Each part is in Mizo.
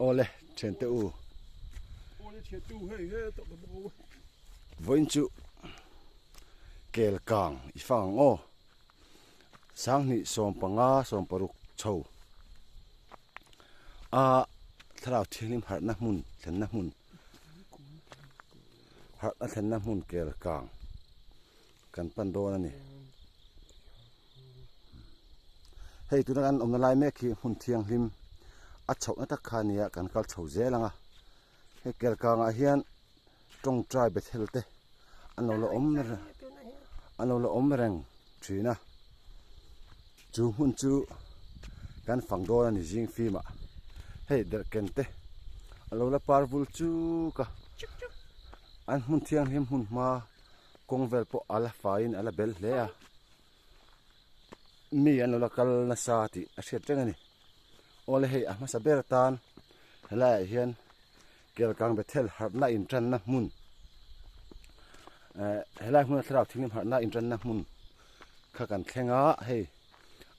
Awle thiante u. Vawiin chu kel kang i fang ang aw. Sanghnih 15 16 chho a thlarau thianghlim harhna hmun thlenna hmun harhna thlenna hmun kel kang kan pan dawn a ni. Hei tuna kan awmna lai mek hi hmun thianghlim a chhohna tak kha a ni a kan kal chho zel ang a hei kel kangah hian tawngtai bethel te an lo la awm an lo la awm reng thin a chu hmun chu kan fang dawn a ni zing fim ah hei derhken te a lo la par vul chuk a an hmun thianghlim hmun hma kawng vel pawh a la faiin a la bel hle a mi an lo la kal nasa tih a hriat reng a ni awle hei a hmasa ber atan helaiah hian Kelkang Bethel harhna intanna hmun eh helai hmuna thlarau thinghlim harhna intanna hmun kha kan thleng a hei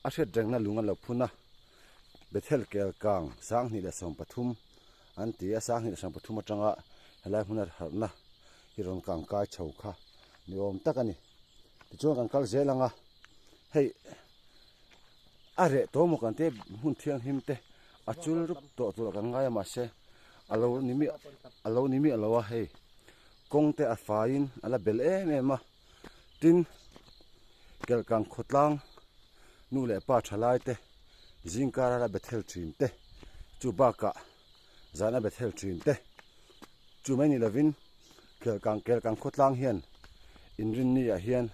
a hriat rengna lung an lo phun a Bethel Kelkang 2013 an ti a 2013 atanga helai hmuna harhna hi rawn kang kai chho kha ni awm tak a ni tichuan kan kal zel ang a hei a reh tawh maw kan tia hmun thianghlim te a chul rup tawh tur ah kan ngai a mahse a lo ni miah a lo ni miah lo a hei kawng te a faiin a la bel em em a tin kelkang khawtlang nu leh pa thalai te zingkar a la be thel thin te chu bakah zan a be thel thin te chu mai ni lovin kelkang kelkang khawtlang hian inrinni ah hian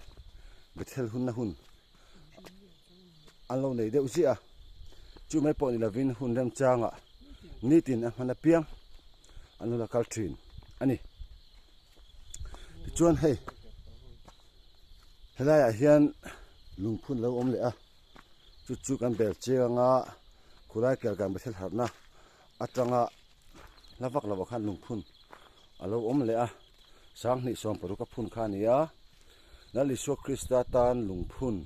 be thel hunna hun an lo nei deuh ziah a chu mai pawh ni lovin hun remchangah nitin a hman apiang an lo la kal thin a ni tichuan hei helaiah hian lungphun a lo awm leh a chu chu kan bel chiang anga khulai kel kan bethel harhna atanga hla vak lovah khan lungphun a lo awm leh a 2016 a phun kha a ni a Lal Isua Krista tan lungphun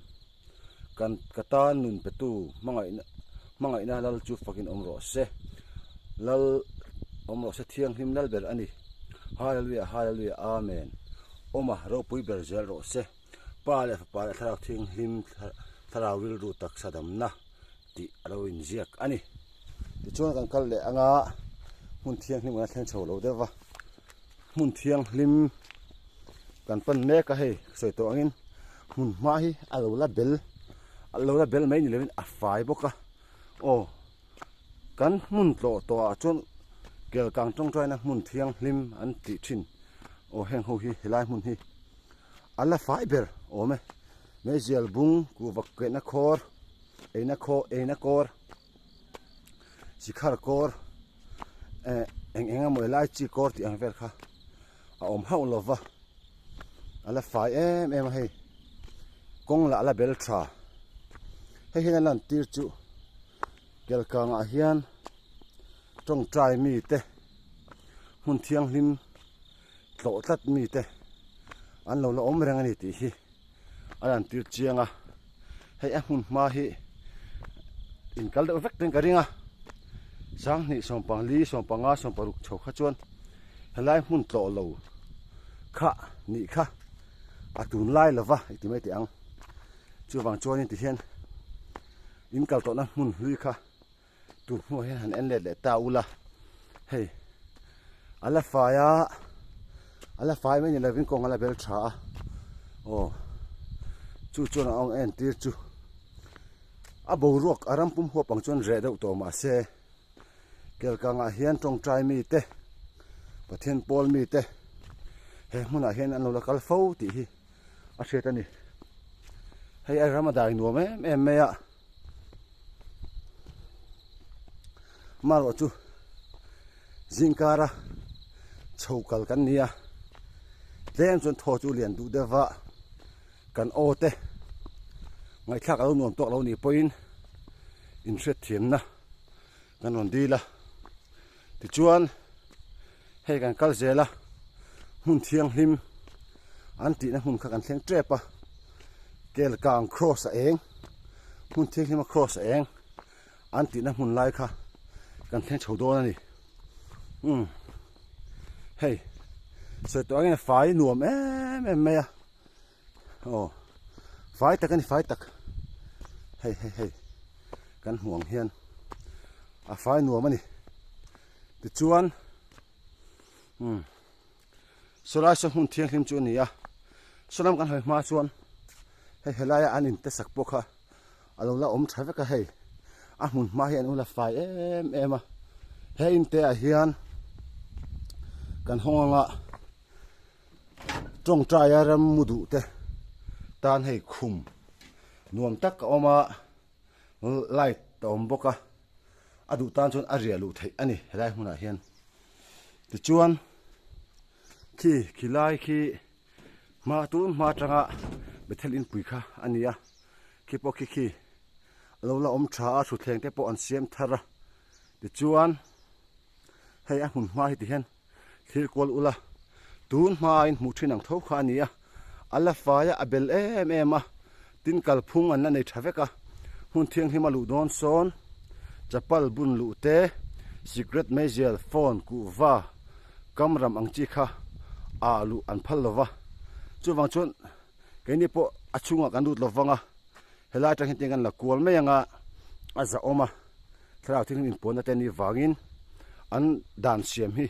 kan ka tan nun petu hmangaihna hmangaihna lal chu fakin awm rawh se lal awm rawh se thianghlim lal ber a ni Hallelujah Hallelujah Amen awma ropui ber zel rawh se Pa leh Fapa leh Thlarau Thianghlim Thlarau rilru taksa damna tih a lo inziak a ni. Tichuan kan kal leh anga hmun thianghlim kan thleng chho lo deuh va, hmun thianghlim kan pan mek a hei sawi tawh angin hmun hma hi a lo la bel a lo la bel mai ni lovin a fai bawk a aw kan hmun tlawh tawh ah chuan kelkang tawngtaina hmun thianghlim an tih thin aw heng ho hi helai hmun hi a la fai ber awm e meizial bung kuhva kehna khawr eina khaw eina kawr. Sikhar kawr eh eng eng emaw helai chi kawr tih ang vel kha a awm hauh lo va a la fai em em a hei kawng lah a la bel tha hei hian a lan tir chu kelkangah hian tawngtai mi te hmun thianghlim tlawh tlat mi te an lo la awm reng a ni tih hi. a lan tir chiang a hei a hmun hma hi in kal deuh vek ten ka ring a 20 15 15 16 chho kha chuan helai hmun tlawh lo kha nih kha a tun lai lova i ti mai teh ang chuvang chuanin tihian in kal tawhna hmun hlui kha Tun hnuah hian han en let leh ta ula hei a la fai a a la fai mai ni lovin kawng a la bel tha a aw chu chuan a awng entir chu a boruak a ram pum huap ang chuan reh deuh tawh mahse kelkangah hian tawngtai mite Pathian pawl mite he hmunah hian an lo la kal fo tih hi a hriat a ni hei a ram a dai nuam em em mai a. Marawh chu zingkara chho kal kan ni a tlem chuan thaw chu lian duh deuh va kan aw te ngaihthlak a lo nuam tawk lo nih pawhin inhriatthiamna kan rawn dil a tichuan hei kan kal zel a hmun thianghlim an tihna hmun kha kan thleng tep a kelkang cross a eng hmun thianghlim a cross a eng an tihna hmun lai kha kan thleng chho dawn a ni. Umm hei sawi tawh angin a fai nuam em em mai a aw fai tak a ni fai tak hei hei hei kan hmuh ang hian a fai nuam a ni tichuan umm sawlai saw hmun thianghlim chu a ni a sawlam kan hawi hma chuan hei helaia an inte sak pawh kha. A lo la awm tha vek a hei a hmun hma hi an ula fai em em a he in te ah hian kan hawng anga tawngtai a ram mu duh te tan hei khum nuam tak a awm a light a awm bawk a a duh tan chuan a riah luh theih a ni helai hmunah hian tichuan khi khilai khi. Hma tun hma atanga Bethel inpui kha a ni a, khi pawh khi khi a lo la awm tha a, thutthleng te pawh an siam thar a, tichuan hei a hmun hma hi ti hian thlir kual ula, tun hma in hmuh thin ang tho kha a ni a, a la fai a, a bel em em a, tin kalphung an la nei tha vek a, hmun thianghlim a luh dawn sawn chapal bun luh te, cigarette meizial, phone, kuhva, kam ram ang chi kha ah luh an phal lo va, chuvang chuan keini pawh a chhungah kan lut lo vang a, helai atang hian tiang kan la kual mai ang a, a zahawm a, thlarau thil inpuanna te anih vangin an dan siam hi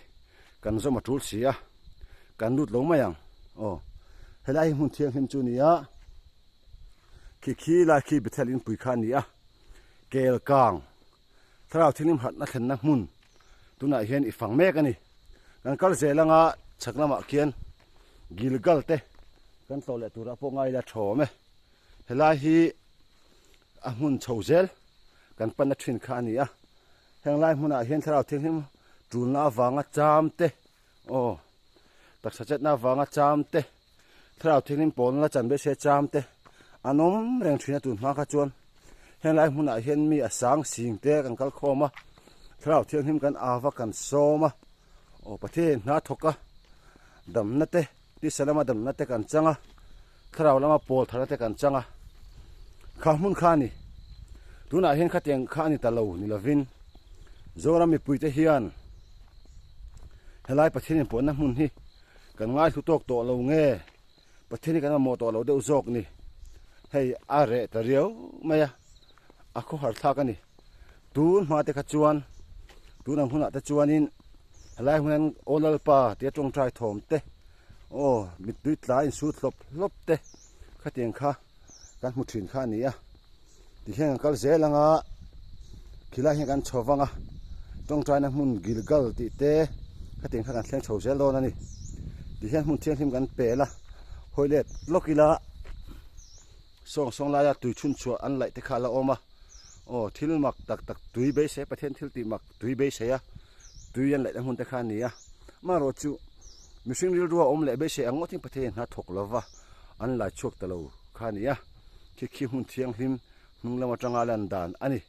kan zawm a tul si a, kan lut lo mai ang aw helai hi hmun thianghlim chu a ni a, khi khi lai khi Bethel inpui kha a ni a, kel kang. Thlarau thianghlim hatna thlenna hmun tunah hian i fang mek a ni. Kan kal zel anga chhak lamah khian Gilgal te kan tlawh leh turah pawh ngai ila tha awm e. Helai hi a hmun chho zel kan panna thin kha a ni a. Heng lai hmunah hian Thlarau thianghlim tulna avanga cham te aw taksa chetna avanga cham te Thlarau thianghlim pawl la chan beisei cham te an awm reng thin a tun hma kha chuan henglai hmunah hian mi a sang sing te kan kal khawm a Thlarau thianghlim kan au a kan sawm a aw Pathian hna thawk a damna te tisa lama damna te kan chang a Thlarau lama pawl tharna te kan chang a kha hmun kha a ni tunah hian khatiang kha a ni ta lo ni lovin Zoram mipui te hian helai Pathian inpawhna hmun hi Kan ngaihlu tawk tawh lo nge Pathian hi kan mamawh tawh lo deuh zawk ni. Hei a reh ta riau mai a, a khawhar thlak a ni. Tun hma te kha chuan tun ang hunah te chuanin helai hunan Aw Lalpa tia tawngtai thawm te aw mittui tlai insut hlawp hlawp te khatiang kha kan hmu thin kha a ni a. Tihian kan kal zel anga khilai hian kan chho vang a tawngtaina hmun Gilgal tih te khatiang kha kan thleng chho zel dawn a ni tihian hmun thianghlim kan pel a hawi let lawk ila sawng sawng laia tui chhun chhuah an laih te kha a la awm a aw thil mak tak tak tui beisei Pathian thil tih mak tui beisei a tui an laihna hmun te kha a ni a amaherawh chu mihring rilrua awm leh beisei ang ngawtin Pathian in hna thawk lova an lai chhuak ta lo kha a ni a. Khi khi hmun thianghlim hnung lam atanga lan dan a ni.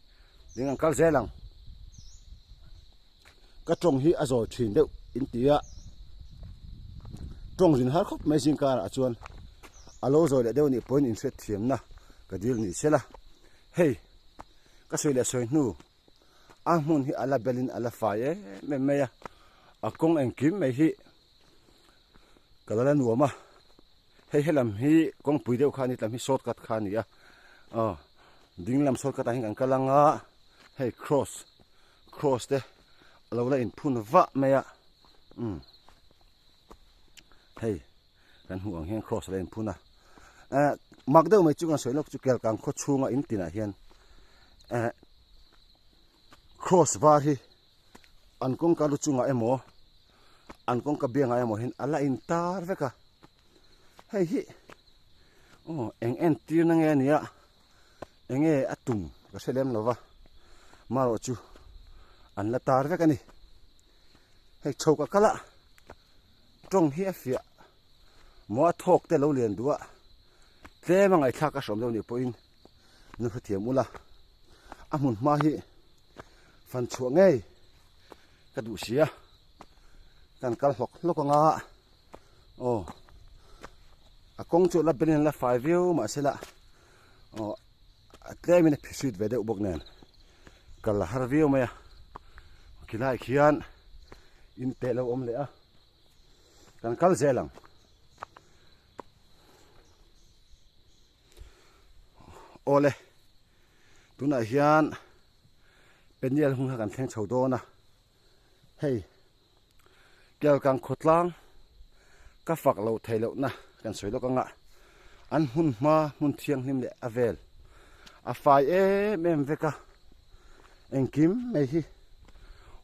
Ding ang kal zel ang. Ka tawng hi a zawi thin deuh in ti a. Tawng rin har khawp mai zing karah chuan a lo zawi leh deuh nih pawhin inhriat thiamna ka dil ni sela. Hei ka sawi leh sawi hnu a hmun hi a la belin a la fai em em mai a. A kawng engkim mai hi ka la la nuam a. Hei helam hi kawngpui deuh kha a ni tlam hi short cut kha a ni a aw ding lam short cut ah hian kan kal ang a hei cross cross te a lo la inphun vah mai a umm hei kan hmuh ang hian cross a lo inphun a eh mak deuh mai chu kan sawi lawk chu Kelkang khaw chhunga in tinah hian eh cross var hi an kawngka lu chungah emaw an kawngka biangah emaw hian a la intar vek a hei hi aw eng entir na nge ania eng nge a tum ka hre lem lo va marawh chu an la tar vek a ni hei chho ka kal a tawng hi a fiah maw a thawk te lo lian duh a tlem a ngaihthlak a hrawm deuh nih pawhin nu hrethiam ula a hmun hma hi fan chhuah ngei ka duh si a kan kal hlawk hlawk anga aw a kawng chu la belin la fai viau mahse la aw a tlemin a phisut ve deuh bawk nen kal a har viau mai a khilai khian. In te lo awm leh a, kan kal zel ang. Awle, tunah hian Peniel hmun kha kan thleng chho dawn a, hei Kelkang khawtlang ka fak loh theih lohna kan sawi lawk anga an hmun hma hmun thianghlim leh a vel a fai em em vek a, engkim mai hi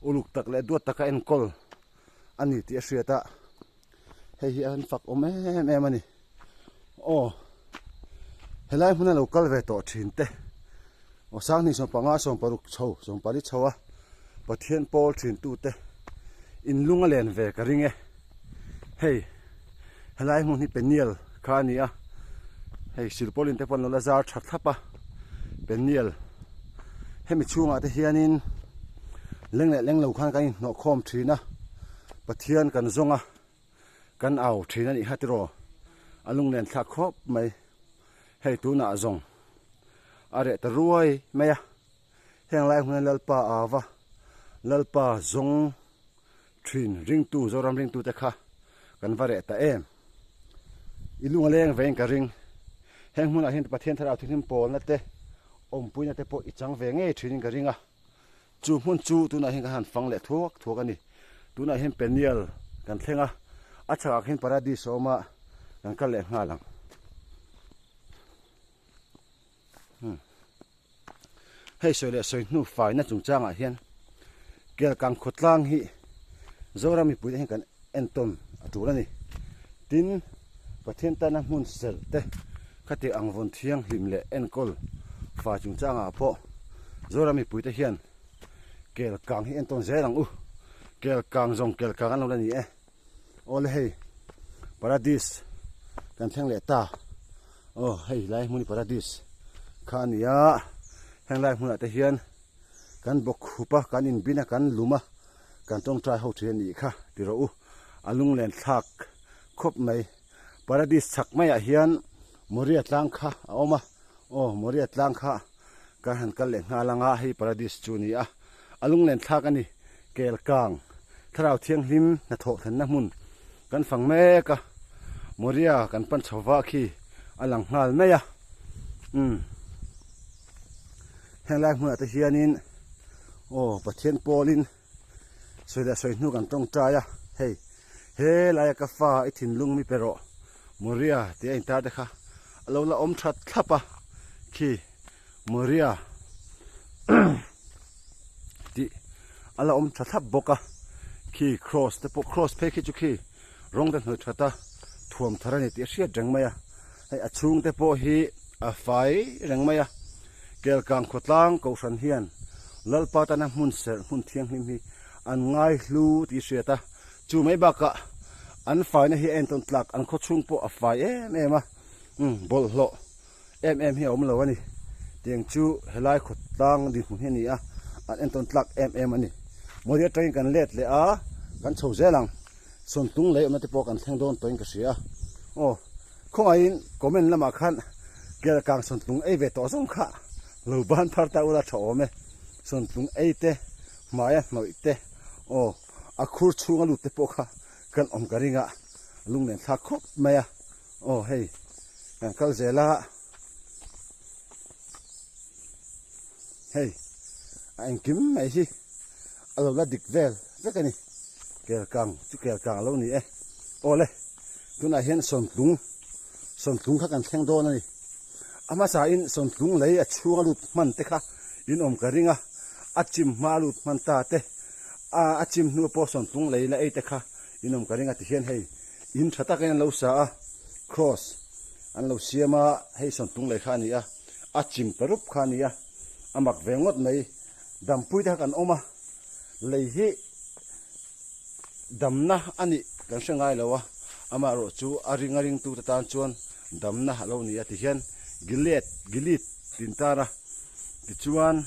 uluk tak leh duat taka enkawl a ni tih a hriat a, hei hi an fak awm em em a ni. Aw helai hmuna lo kal ve tawh thin te aw sanghnih sawmpanga sawmparuk chho sawmpali chho a Pathian pawl thin tu te in lung a len ve ka ring e hei helai hmun hi peniel kha a ni a hei silpawlin te pawh an lo la zar tha thlap a peniel hemi chhungah te hianin leng leh leng lo khan kan inhnawh khawm thin a Pathian kan zawng a. Kan au thin a nih kha tiraw a lunglen thlak khawp mai hei tunah zawng a reh ta ruai mai a heng lai hmuna Lalpa ava Lalpa zawng thin ringtu Zoram ringtu te kha kan va reh ta em i lung a leng vein ka ring heng hmunah hian Pathian thlarau thilhlim pawlna te awmpuina te pawh i chang ve ngei thinin ka ring a. Chu hmun chu tunah hian kan han fang leh thuak thuak a ni. Tunah hian Peniel kan thleng a, a chhakah khian Paradis a awm a, kan kal leh nghal ang. Hmm. Hei sawi leh sawi hnu faina chungchangah hian Kelkang khawtlang hi Zoram mipuite hian kan entawn a tul a ni. Tin, Pathian tana hmun serh te khati ang vawn thianghlim leh enkawl fa chungchangah pawh Zoram mipuite hian kel kang hi entawn zel ang u. Kel kang zawng kel kang an lo la ni e. Awle hei Paradis kan thleng leh ta. Aw hei lai hmun hi Paradis kha a ni a, heng lai hmunah te hian kan bawk khup a, kan inbin a, kan lum a, kan tawngtai ho thin a nih kha ti rawh u. A lunglen thlak khawp mai. Paradis chhak maiah hian Moria tlang kha a awm a, aw Moria tlang kha kan han kal leh nghal anga hei Paradis chu a ni a, a lunglen thlak a ni. Kelkang Thlarau Thianghlim hnathawh thlenna hmun kan fang mek a, Moria kan pan chho vah khi a lang nghal mai a, umm heng lai hmunah te hianin aw Pathian pawlin Sawi leh sawi hnu kan tawngtai a, hei he laia ka fa i thinlung mi pe rawh Moria tih a intar te kha a lo la awm that thlap a, khi Moria tih a la awm tha thlap bawk a, khi cross te pawh cross phei khi chu khi rawng te hnawih that a thuam thar a ni tih a hriat reng mai a, hei a chhung te pawh hi a fai reng mai a, Kelkang khawtlang Kohhran hian Lalpa tana hmun serh hmun thianghlim hi an ngai hlu tih hriat a, chu mai bakah an faina hi a entawn tlak an khawchhung pawh a fai em em a, umm bawlhhlawh em em hi a awm lo a ni. Tiang chu helai khawtlang dinhmun hi a ni a, an entawn tlak em em a ni. Mawri atangin kan let leh a, kan chho zel ang. Sawntung lei awmna te pawh kan thleng dawn tawhin ka hria. Aw, khawngaihin comment lamah khan Kelkang sawntlung ei ve tawh zawng kha lo ban phar ta ula tha awm e. Sawntlung ei te, hmaia hnawih te, aw, a khur chhunga lut te pawh kha kan awm ka ring a, lunglen thlak khawp mai a. Aw hei kan kal zel a, hei a engkim mai hi a lo la dik vel vek a ni, kelkang chu kelkang a lo ni e. Aw le tunah hian sawntlung sawntlung kha kan thleng dawn a ni, a hmasain sawntlung lei a chhung a lut hman te kha in awm ka ring a, a chim hma a lut hman ta te a chim hnu pawh sawntlung lei la ei te kha in awm ka ring a tihian hei. In tha takin an lo sa a, cross an lo siam a, hei sawntlung lei kha a ni a, a chim ta rup kha a ni a, a mak ve ngawt mai, dampui te kha kan awm a, lei hi damna a nih kan hre ngai lo a, amaherawh chu a ring a ringtu te tan chuan damna a lo ni a tihian Gilead Gilead tin tan a, tichuan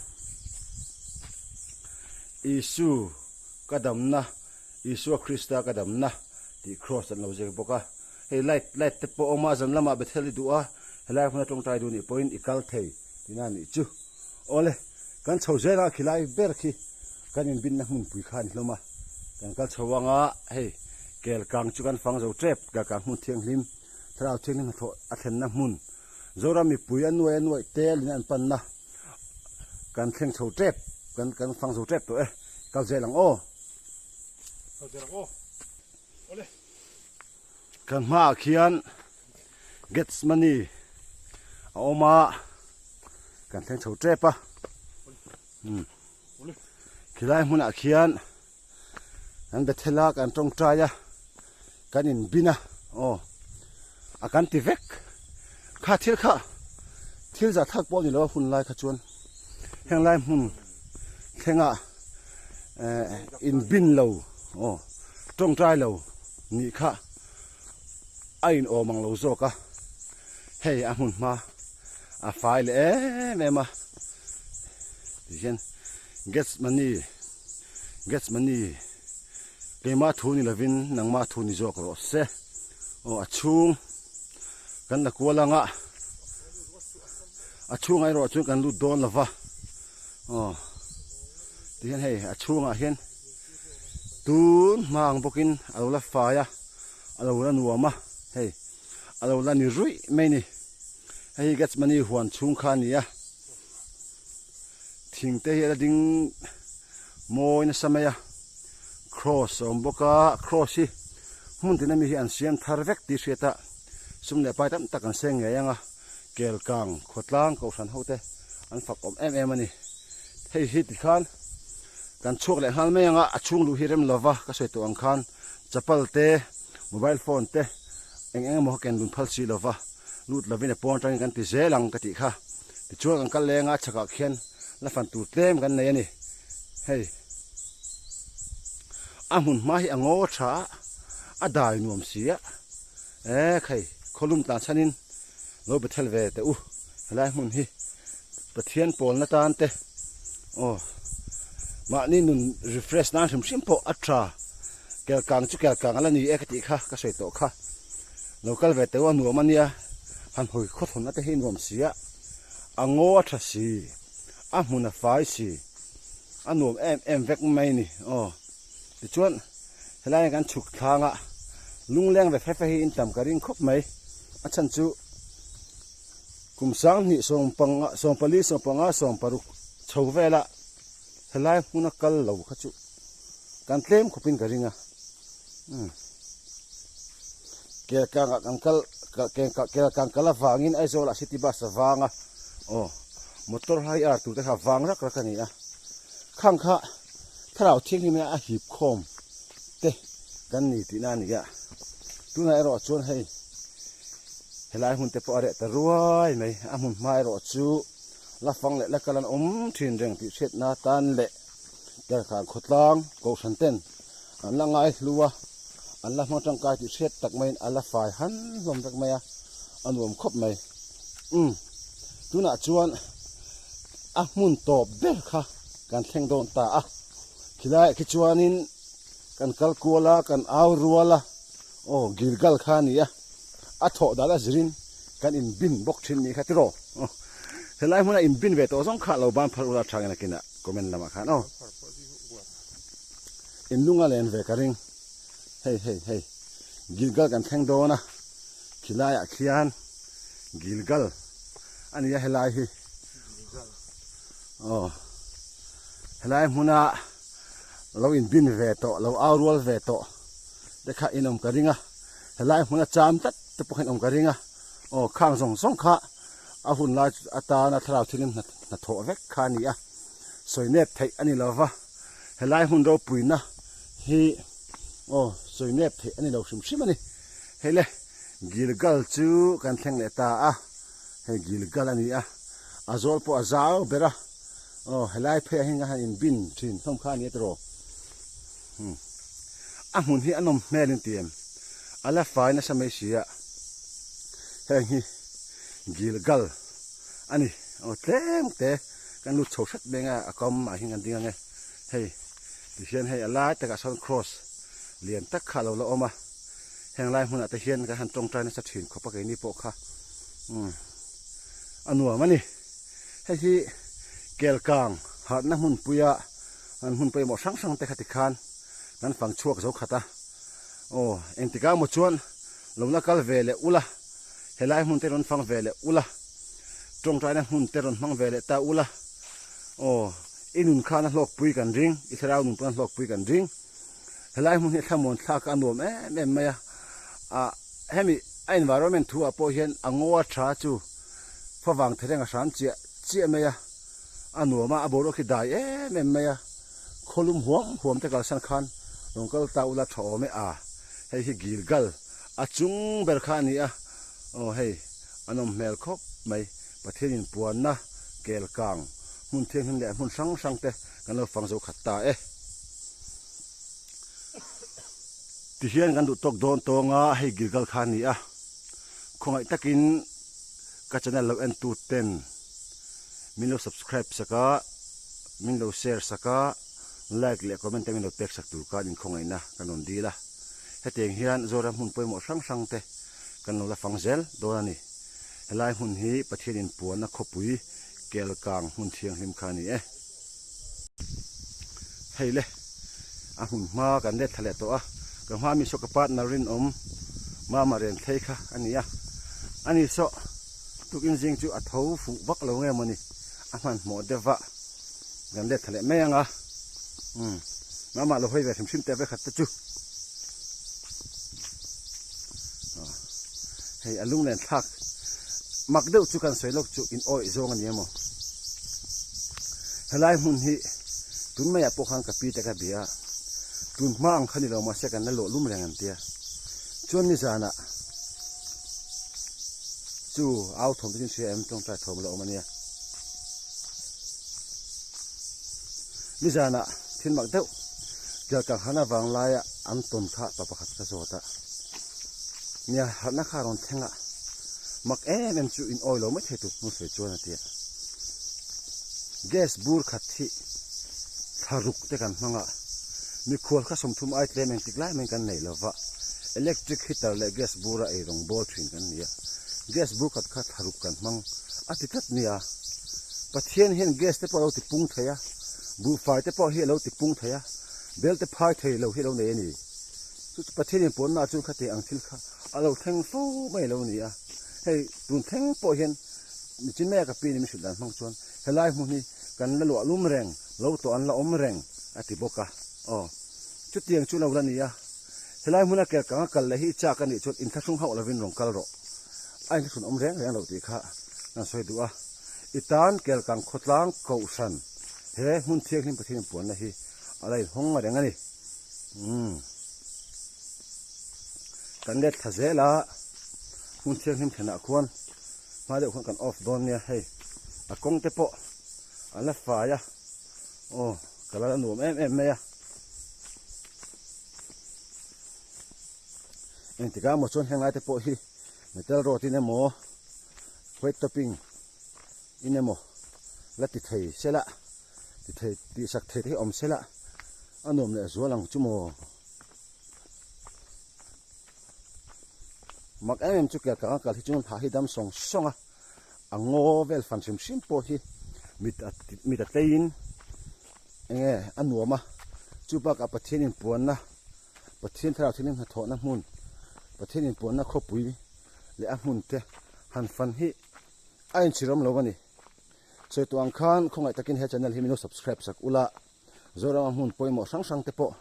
Isu ka damna Isua Krista ka damna tih cross an lo ziak bawk a, hei light light te pawh a awm a, zan lamah Bethel i duh a, helai hmuna tawngtai duh nih pawhin i kal thei tihna a nih chu. Awle, kan chho zel a, khilai ber khi kan inbinna hmunpui kha a ni hlawm a. Kan kal chho anga hei kel kang chu kan fang zo tep kel kang hmun thianghlim thlarau thianghlim hnathawh a thlenna hmun Zoram mipui a nuai a nuaih tel in an panna kan thleng chho tep kan kan fang zo tep tawh e kal zel ang aw. Kal zel ang aw. Awle. Kan hmaah khian Gethsemane a awm a kan thleng chho tep a. Umm khilai hmunah khian kan Bethel a kan tawngtai a kan inbin a aw a kan ti vek kha thil kha thil zah thlak pawh a ni lo a hun lai kha chuan heng lai hmun thlengah eh inbin lo aw tawngtai lo nih kha a inawm ang lo zawk a hei a hmun hma a fai leh em em a tihian Gethsemane Gethsemane keimah thu ni lovin nangmah thu ni zawk rawh se aw a chhung kan la kual anga a chhungah erawh chuan kan lut dawn lova aw tihian hei a chhungah hian tun hma ang bawkin a lo la fai a a lo la nuam a hei. A lo la ni ruih mai ni. Hei hi Gethsemane huan chhung kha a ni a. Thing te hi a la ding mawi nasa mai a. Cross a awm bawk a, cross hi hmun tina mi hi an siam thar vek tih hriat a sum leh pai tam tak an seng ngei ang a. Kelkang khawtlang kohhran ho te an fak awm em em a ni. Hei hi tikhan kan chhuak leh nghal mai ang a, a chhung luh hi rem lova ka sawi tawh ang khan chapal te, mobile phone te eng eng emaw kha ken dun phal si lova lut lovin a pawn atangin kan ti zel ang ka tih kha. Tichuan kan kal leng a chhakah khian la fan tur tlem kan nei a ni. Hei a hmun hma hi a ngaw tha a, a dai nuam si a, e khai khawlum tan chhanin lo be thel ve teh u helai hmun hi Pathian pawlna tan te aw mahni nun refresh nan hrim hrim pawh a tha kel kang chu kel kang a la ni e ka tih kha ka sawi tawh kha lo kal ve teh u a nuam a nia han hawi khawthawn na te hi nuam si a a ngaw a tha si a hmun a fai si a nuam em em vek mai a ni aw tichuan helai ah kan chhuk thlang a lungleng ve fe fe hi in tam ka ring khawp mai a chhan chu. Kum 20 sawmpanga sawmpali sawmpanga sawmparuk chho vela helai hmuna kal lo kha chu kan tlem khawpin ka ring a umm Kelkangah kan kal Kelkang kal avangin Aizawlah city bus a vang a aw motor hire tur te kha vang rak rak a ni a khang kha thlarau thianghlim hian a hip khawm te kan ni tihna a ni a tunah erawh chuan hei. Helai hmun te pawh a reh ta ruai mai. A hmun hma erawh chu la fang leh la kal an awm thin reng tih hriatna tan leh Kelkhan khawtlang kohhran ten an la ngai hlu a, an la hmang tangkai tih hriat tak maiin a la fai han hlawm vek mai a, a nuam khawp mai. Umm tunah chuan a hmun tawp ber kha kan thleng dawn ta a, khilaiah khi chuanin kan kal kual a, kan au rual a. Aw Gilgal kha a ni a, a thawh dan a zirin kan inbin bawk thin nih kha tiraw. Helai hmuna inbin ve tawh zawng kha lo ban phar ula tha nge nakinah comment lamah khan aw. In lunga len ve ka ring. Hei hei hei Gilgal kan thleng dawn a, khilaiah khian Gilgal a ni a helai hi. Aw helai hmuna lo inbin ve tawh lo au rual ve tawh. te kha in awm ka ring a helai hmuna cham tlat te pawh kha in awm ka ring a aw khang zawng zawng kha a hun lai atana thlarau thilin hnathawh vek kha a ni a sawi nep theih a ni lo va helai hmun ropuina hi aw sawi nep theih a ni lo hrim hrim a ni hei le Gilgal chu kan thleng leh ta a hei Gilgal a ni a a zawl pawh a zau ber a aw helai phei ah hian han inbin thin hlawm kha a ni a tiraw. Umm a hmun hi a nawm hmel in ti em a la fai nasa mai si a heng hi Gilgal a ni aw tlem te kan lut chho hret mai anga a kawm ah hian kan ding ang e hei tihian hei a lai takah sawn cross lian tak kha a lo la awm a heng lai hmunah te hian kan han tawngtai nasa thin khawp a keini pawh kha umm a nuam a ni hei hi Kelkang harhna hmunpuia. An hmun pawimawh hrang hrang te kha tikhan Kan fang chhuak zo khat a. Aw, engtikah emaw chuan lo la kal ve leh ula, helai hmun te rawn fang ve leh ula, tawngtaina hmun te rawn hmang ve leh ta ula. Aw, i nun khan a hlawkpui kan ring, i thlarau nun pawn a hlawkpui kan ring. Helai hmun hi thlamuan thlak a nuam em em mai a, ah hemi a environment thu ah pawh hian a ngaw a tha chu favang thereng a hram chiah chiah mai a, a nuam a, a boruak hi dai em em mai a, khawlum huam huam te kalsan khan rawn kal ta ula tha awm e a, hei hi Gilgal a chung ber kha a ni a, aw hei a nawm hmel khawp mai, Pathian inpuanna kel kang hmun thianghlim leh hmun hrang hrang te kan lo fang zo khat ta e. Tihian kan duh tawk dawn tawng a, hei Gilgal kha a ni a, khawngaih takin ka channel lo en tu ten min lo subscribe sak a, min lo share sak a, like leh comment te min lo pek sak tur khan inkhawngaihna kan rawn dil a. Hetiang hian Zoram hmun pawimawh hrang hrang te kan lo la fang zel dawn a ni. Helai hmun hi Pathian inpuanna khawpui Kelkang hmun thianghlim kha a ni e. Hei le, a hmun hma kan let thla leh tawh a, ka hma mi saw ka partner rinawm Mama Renthlei kha a ni a, ani saw tukin zing chu a tho fuh vak lo nge mawni, a hmanhmawh deuh va, kan let thla leh mai ang a, umm Mama lo hawi ve hrim hrim teh vekhat te chu, hei a lunglen thlak mak deuh chu kan sawi lawk chu in awih zawng a ni emaw. Helai hmun hi tun maiah pawh khan ka pi te ka bia a, tun hma ang kha ni lo mahse kan la lawh lum reng an tia. Chuan nizanah chu au thawm te chu in hria em tawngtai thawm la awm a nia. Nizanah thil mak deuh Jalkang hana vang laia an tawn kha pa pakhat ka zawt a, nia harhna kha a rawn thleng a, mak em em chu in awi lo mai thei tur hnu sawi chuan a ti a. Gas bur khat hi thla ruk te kan hmang a, mikhual kha sawmthum ai tlem engtik lai mai kan nei lo va, electric heater leh gas bura ei rawng bawl thin kan ni a, gas bur khat kha thla ruk kan hmang a ti tlat nia. Pathian hian gas te pawh a lo ti pung thei a, buhfai te pawh hi a lo ti pung thei a, bel te phai thei lo hi a lo nei a ni. Chu chu Pathian in pawnna chu khati ang thil kha a lo thleng fo mai lo ni a. Hei tun thleng pawh hian nichin maia ka pi ni min hrilh dan hmang chuan helai hmun hi kan la luah lum reng, lo tawh an la awm reng a ti bawk a. Aw, chutiang chu lo la ni a. Helai hmuna ker kang a kal leh hi i chak a nih chuan inthlahrung hauh lovin rawn kal rawh. A inthlahrun awm reng reng lo tih kha kan sawi duh a. I tan Kelkang khawtlang kohhran he hmun thianghlim Pathian inpuanna hi a la inhawng reng a ni. Umm. Kan let thla zel a, hmun thianghlim thlenah khuan hma deuh khuan kan off dawn nia hei. A kawng te pawh a la fai a, aw ka la nuam em em mai a. Engtikah emaw chuan henglai te pawh hi metal rod in emaw white topping in emaw la ti thei sela ti thei tih sak thei te hi awm sela a nuam leh zual ang chu maw mak em em chu kel kang a kal hi chuan hah hi dam sawng sawng a a ngaw vel fan hrim hrim pawh hi mit a mit a tleiin eng nge a nuam a chu bakah Pathian inpuanna Pathian thlarau thianghlim hnathawhna hmun Pathian inpuanna khawpui leh a hmun te han fan hi a inchhirawm lo a ni. Sawi tawh ang khan khawngaih takin he channel hi min lo subscribe sak ula, Zorama hmun pawimawh hrang hrang te pawh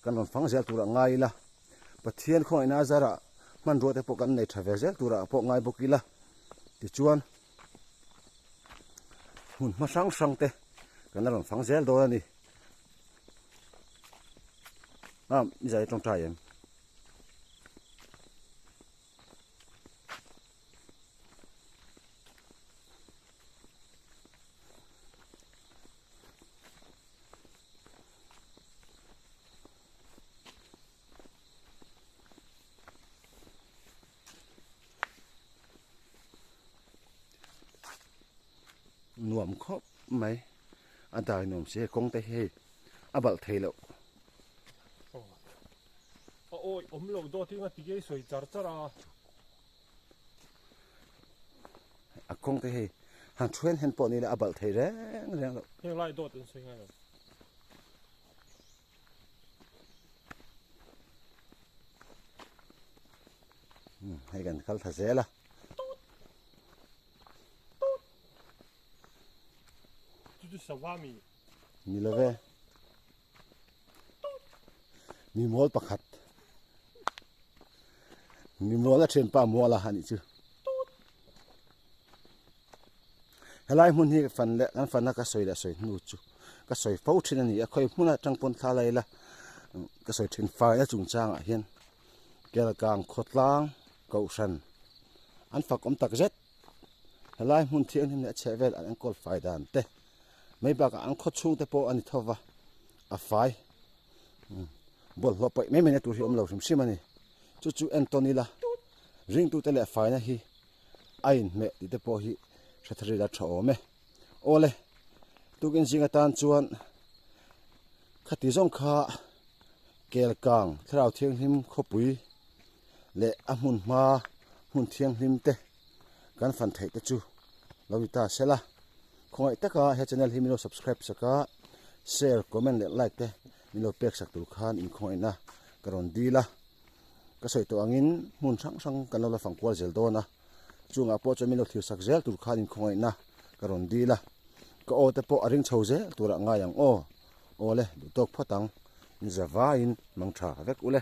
kan rawn fang zel turah ngai ila, Pathian khawngaihna a zarah hmanrua te pawh kan nei tha ve zel turah pawh ngai bawk ila, tichuan hmun hma hrang hrang te kan la rawn fang zel dawn a ni. Ah, i zai tawngtai em? Nuam khawp mai a dai nuam si hei kawng te hi hei a balh thei loh. A awi awm loh dawt hi nga ti nge sawi char char a. A kawng te hei han then hen pawh ni la a balh thei reng reng loh. Heng lai dawt an sawi ngai lo. Hei kan kal tha zel a. Chu chu sava mi. Ni lo ve. Mi mual pakhat. Mi mual a thianpa mual a anih chu. Helai hmun hi fan leh kan fan a ka sawi leh sawi hnu chu ka sawi fo thin a ni a khawi hmun atang pawn thla la ila ka sawi thin faina chungchangah hian Kelkang khawtlang kohhran an fak awm tak zet helai hmun thianghlim leh a chheh vel an enkawl fai dan te mai bakah an khaw chhung te pawh a ni tho va a fai bawlhhlawh paih mai mai na tur hi a awm lo hrim hrim a ni chu chu entawn ila ringtute leh faina hi a inhmeh tih te pawh hi hre thar ila tha awm e. Awle, tukin zing atan chuan khati zawng kha Kelkang Thlarau Thianghlim khawpui leh a hmun hma hmun thianghlim te kan fan theih te chu lo ni ta sela. Khawngaih taka he channel hi min lo subscribe sak a, share, comment leh like te min lo pek sak tur khan inkhawngaihna ka rawn dil a. Ka sawi tawh angin hmun hrang hrang kan lo la fang kual zel dawn a, chungah pawh chuan min lo thlir sak zel tur khan inkhawngaihna ka rawn dil a, ka aw te pawh a ring chho zel turah ngai ang aw, aw le duh tawk phawt ang, in za vaiin mang tha vek ule.